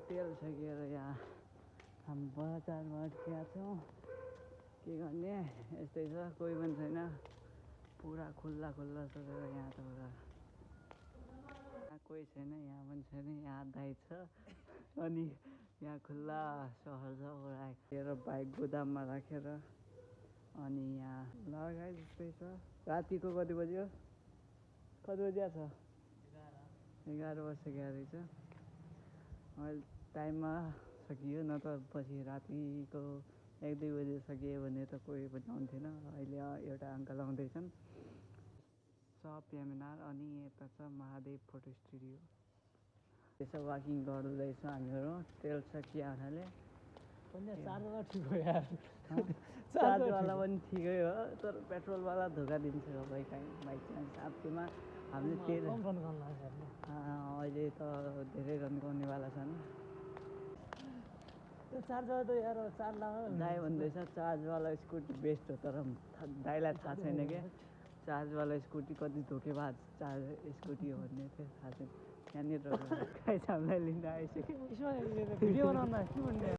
तेल सकिएर यहाँ हामी बजारमा अड्किया छौँ। के गर्ने यस्तै छ, कोही पनि छैन, पुरा खुल्ला खुल्ला छ यहाँ त। यहाँ कोही छैन, यहाँ पनि छैन, यहाँ दाइ छ अनि यहाँ खुल्ला सहर छ। राखेर बाइक गोदाममा राखेर अनि यहाँ लगाइ जस्तै छ। रातिको कति बज्यो छ 11 बजिसकेको रहेछ। अहिले टाइममा सकियो, न त पछि रातिको 1-2 बजे सकियो भने त कोही पनि आउँथेन। अहिले एउटा अङ्कल आउँदैछन् सब एमएनआर। अनि यता छ महादेव फोटो स्टुडियो। यसो वाकिङ गर्दैछ हामीहरू। तेल सकियो हुनाले चार्जवाला ठिक हो यार, चार्जवाला पनि ठिकै हो, तर पेट्रोलवाला धोका दिन्छ भाइ। बाइ चान्स आफूमा हामीले तेल अहिले त धेरै रन गर्नेवाला छन्। त्यो चार्जर त यार चार्ज लगाएर दाइ भन्दैछ चार्जवाला स्कुटी बेस्ट हो, तर दाइलाई थाहा छैन क्या चार्जवाला स्कुटी कति धोकेबाज चार्ज स्कुटी हो भन्ने चाहिँ थाहा छैन। यहाँनिर हामीलाई लिन आइसक्यो। भिडियो बनाउन के भन्ने